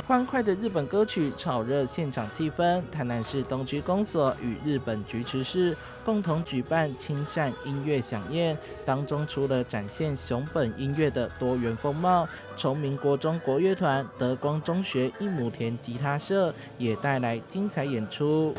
歡快的日本歌曲炒熱現場氣氛。台南市東區公所與日本菊池市共同舉辦親善音樂饗宴，當中除了展現熊本音樂的多元風貌，崇明國中國樂團、德光中學一畝田吉他社也帶來精彩演出。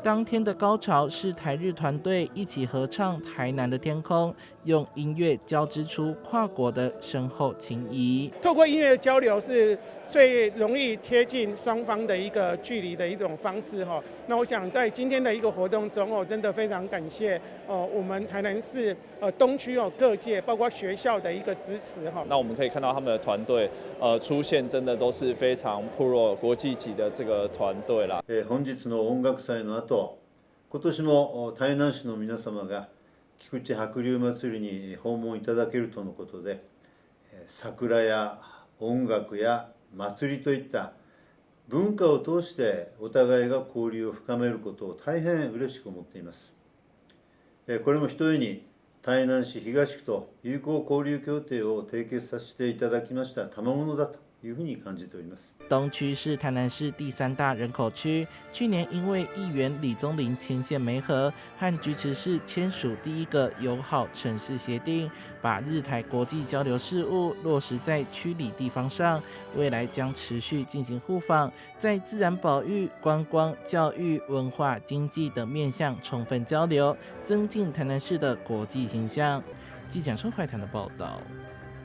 當天的高潮是台日團隊一起合唱《台南的天空》，用音樂交織出跨國的深厚情誼。透過音樂交流是最容易貼近雙方的一個距離的一種方式哈。那我想在今天的一個活動中哦，真的非常感謝哦，我們台南市東區哦各界，包括學校的一個支持哈。那我們可以看到他們的團隊出現，真的都是非常 pro 國際級的這個團隊啦。本日の音楽祭の後、今年も台南市の皆様が菊池白龍祭りに訪問いただけるとのことで、桜や音楽や祭りといった文化を通してお互いが交流を深めることを大変嬉しく思っています。これもひとえに台南市東区と友好交流協定を締結させていただきました賜物だというふうに感じております。東區是台南市第三大人口區，去年因為議員李宗霖牽線媒合，和菊池市簽署第一個友好城市協定，把日台國際交流事務落實在區里地方上。未來將持續進行互訪，在自然保育、觀光、教育、文化、經濟等面向充分交流，增進台南市的國際形象。記者陳懷談的報道。